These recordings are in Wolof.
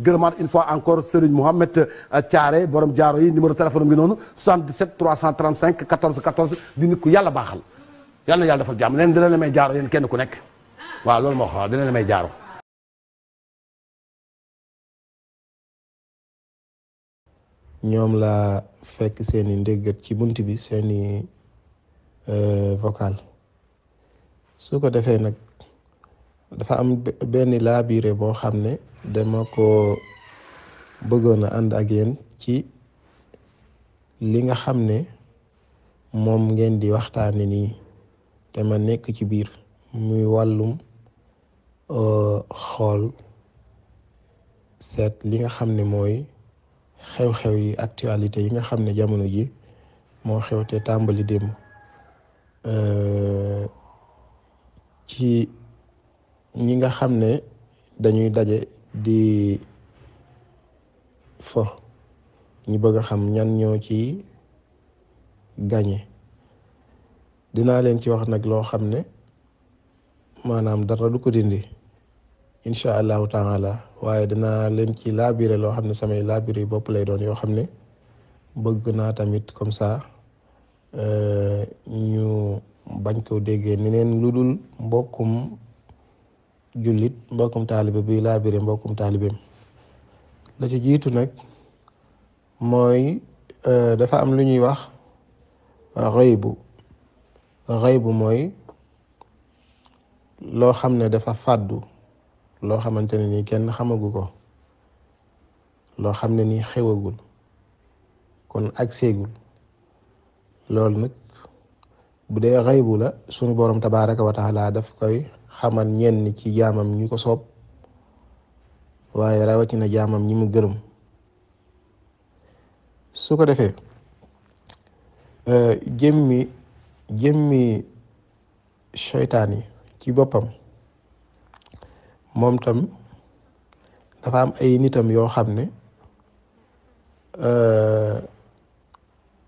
gërëmaat une fois encore Serigne Mohamed Thiaré borom jaaro yi numéro téléphone am ngi noonu 77 335 14 14 di nit ku yàlla baaxal yàlla na yàlla defal jàmm leen dina la may jaaro yéen kenn ku nekk waaw loolu moo xam dina la may jaaro. ñoom la fekk seeni ndéggat ci bunt bi seeni vocal su ko defee nag dafa am benn laabire boo xam ne dama ko bëggoon a ànd ak yéen ci li nga xam ne moom ngeen di waxtaane nii te ma nekk ci biir muy wàllum xool seet li nga xam ne mooy xew-xew yi actualité yi nga xam ne jamono ji moo xew te tàmbali démb ci ñi nga xam ne dañuy daje di fo ñu bëgg a xam ñan ñoo ci gañe dinaa leen ci wax nag loo xam ne maanaam dara du ko dindi incha allahu taala waaye dinaa leen ci laabire loo xam ne samay laabire yi bopp lay doon yoo xam ne bëgg naa tamit comme ça ñu bañ ko déggee neneen lu dul mbokkum jullit mbokkum taalibe bi laabire mbokkum taalibeem la ci jiitu nag mooy dafa am lu ñuy wax xëybu mooy loo xam ne dafa fàddu loo xamante ne nii kenn xamagu ko loo xam ne nii xewagul kon ak seegul loolu nag bu dee xaybu la sunu borom tabaraka wa taala daf koy xamal ñenn ci jaamam ñi ko soob waaye rawatina jaamam ñi mu gërëm su ko defee jëmmi seytaan yi ci boppam moom tam dafa am ay nitam yoo xam ne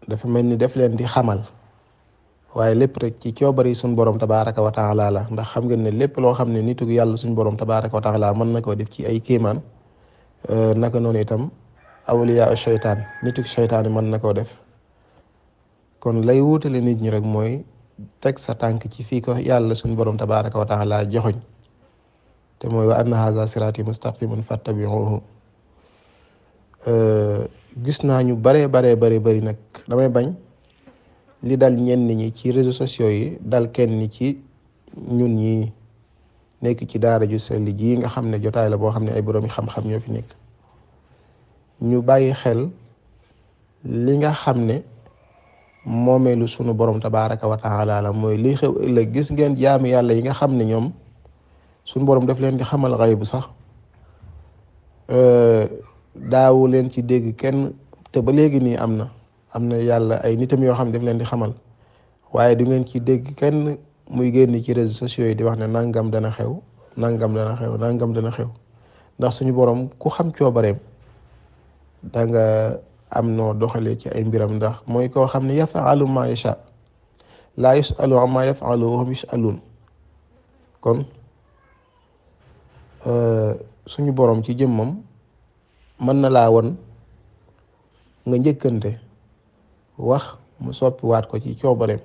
dafa mel ni def leen di xamal waaye lépp rek ci coobari suñ borom tabaraka wa taala la ndax xam ngeen ne lépp loo xam ne nitu yàlla suñ borom tabaraka wa taala mën na koo def ci ay kéemaan naka noonu itam awliya seytaan nitu seytaan yi mën na koo def kon lay wuutale nit ñi rek mooy teg sa tànk ci fii ko yàlla suñ borom tabaraka wa taala joxoñ te mooy wa anna haza sirati mustaqiman fattabi'uhu gis naa ñu bari nag damay bañ li dal ñenn ñi ci réseaux sociaux yi dal kenn ci ñun ñi nekk ci daara ju sell ji nga xam ne jotaay la boo xam ne ay boroomi xam-xam ñoo fi nekk ñu bàyyi xel li nga xam ne moomeelu sunu borom tabaraka wa taala la mooy li xew ëllëg gis ngeen jaami yàlla yi nga xam ne ñoom sunu borom daf leen di xamal xaybu sax daawu leen ci dégg kenn te ba léegi nii am na yàlla ay nitam yoo xam ne daf leen di xamal waaye du ngeen ci dégg kenn muy génn ci réseaux sociaux yi di wax ne nangam dana xew nangam dana xew nangam dana xew ndax suñu borom ku xam coobareem da nga am noo doxalee ci ay mbiram ndax mooy koo xam ne yafaalu ma yasha laa yusalu amma yafalu wa hum yusaluun kon suñu borom ci jëmmam mën na laa won nga njëkkante wax mu soppiwaat ko ci coobareem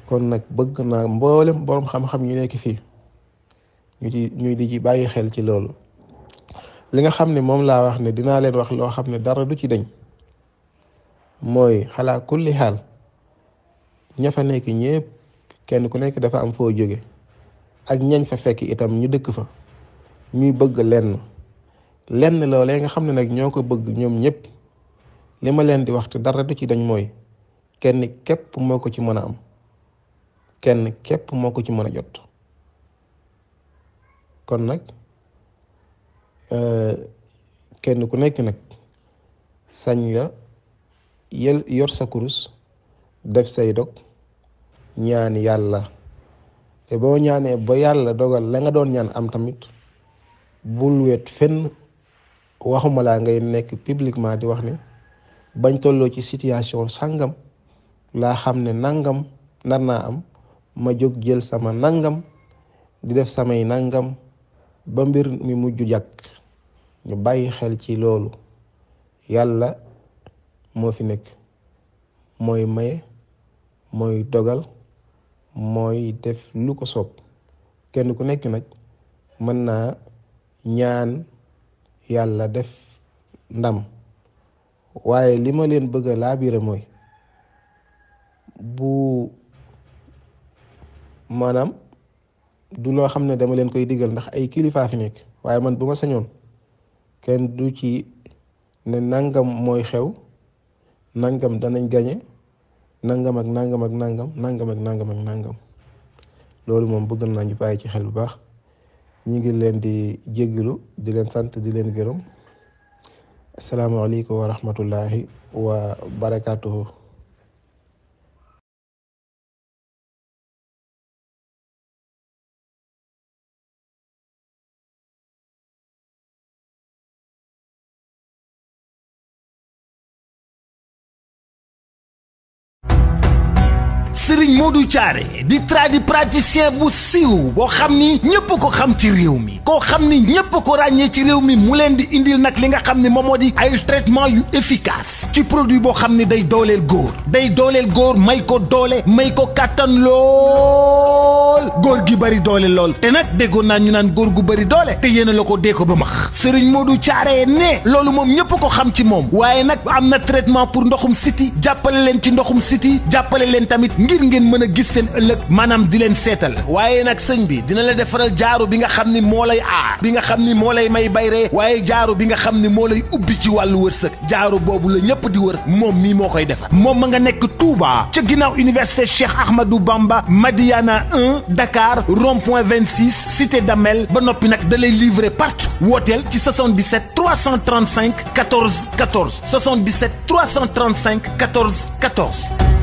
kon nag bëgg naa mboolem borom xam-xam yi nekk fii ñu di ci bàyyi xel ci loolu li nga xam ne moom laa wax ne dinaa leen wax loo xam ne dara du ci dañ mooy xalaa kulli xaal ña fa nekk ñépp kenn ku nekk dafa am foo jóge ak ñañ fa fekk itam ñu dëkk fa ñuy bëgg lenn loolee nga xam ne nag ñoo ko bëgg ñoom ñépp li ma leen di wax te dara du ci dañ mooy kenn képp moo ko ci mën a am kenn képp moo ko ci mën a jot kon nag kenn ku nekk nag sañ nga yor sa kurus def say dog ñaan yàlla te boo ñaanee ba yàlla dogal la nga doon ñaan am tamit bul wet fenn waxuma laa ngay nekk publiquement di wax ne bañ tolloo ci situation sàngam laa xam ne nangam nar naa am ma jóg jël sama nangam di def samay nangam ba mbir mi mujj jàkk ñu bàyyi xel ci loolu. yàlla moo fi nekk, mooy maye, mooy dogal, mooy def lu ko soob. kenn ku nekk nag mën naa ñaan yàlla def ndam, waaye li ma leen bëgg a laabire mooy bu maanaam du loo xam ne dama leen koy digal ndax ay kilifaa fi nekk, waaye man bu ma sañoon kenn du ci ne nangam mooy xew, nangam danañ gañe, nangam ak nangam ak nangam, nangam ak nangam ak nangam. loolu moom bëgg naa ñu bàyyi ci xel bu baax. ñu ngi leen di jéggalu di leen sant di leen gërëm. asalaamaaleykum wa rahmatullahi wa barakaatuhu. Serigne Modou Thiaré di tradipraticien bu siiw boo xam ni ñëpp ko xam ci réew mi, koo xam ni ñëpp ko ràññee ci réew mi, mu leen di indil nag li nga xam ni moom moo di ay traitement yu efficace ci produit boo xam ni day dooleel góor may ko doole, may ko kàttan lool, góor gi bari doole lool. te nag déggoon naa ñu naan góor gu bari doole te yéen la ko dee ko ba max. Serigne Modou Thiaré ne loolu moom ñëpp ko xam ci moom, waaye nag am na traitement pour ndoxum siti, jàppale leen ci ndoxum siti, jàppale leen tamit ngir ngeen mën a gis seen ëllëg, maanaam di leen seetal. waaye nag sëñ bi dina la defaral jaaro bi nga xam ni moo lay aar, bi nga xam ni moo lay may bayree, waaye jaaro bi nga xam ni moo lay ubbi ci wàllu wërsëg. jaaro boobu la ñëpp di wër, moom mii moo koy defar. moom ma nga nekk Touba ca ginnaaw université Cheikh Ahmadou Bamba, Madiana 1 Dakar, rond-point 26 cité d'Amel. ba noppi nag da lay livrer partout. wooteel ci 77 335 14 14 77 335 14 14.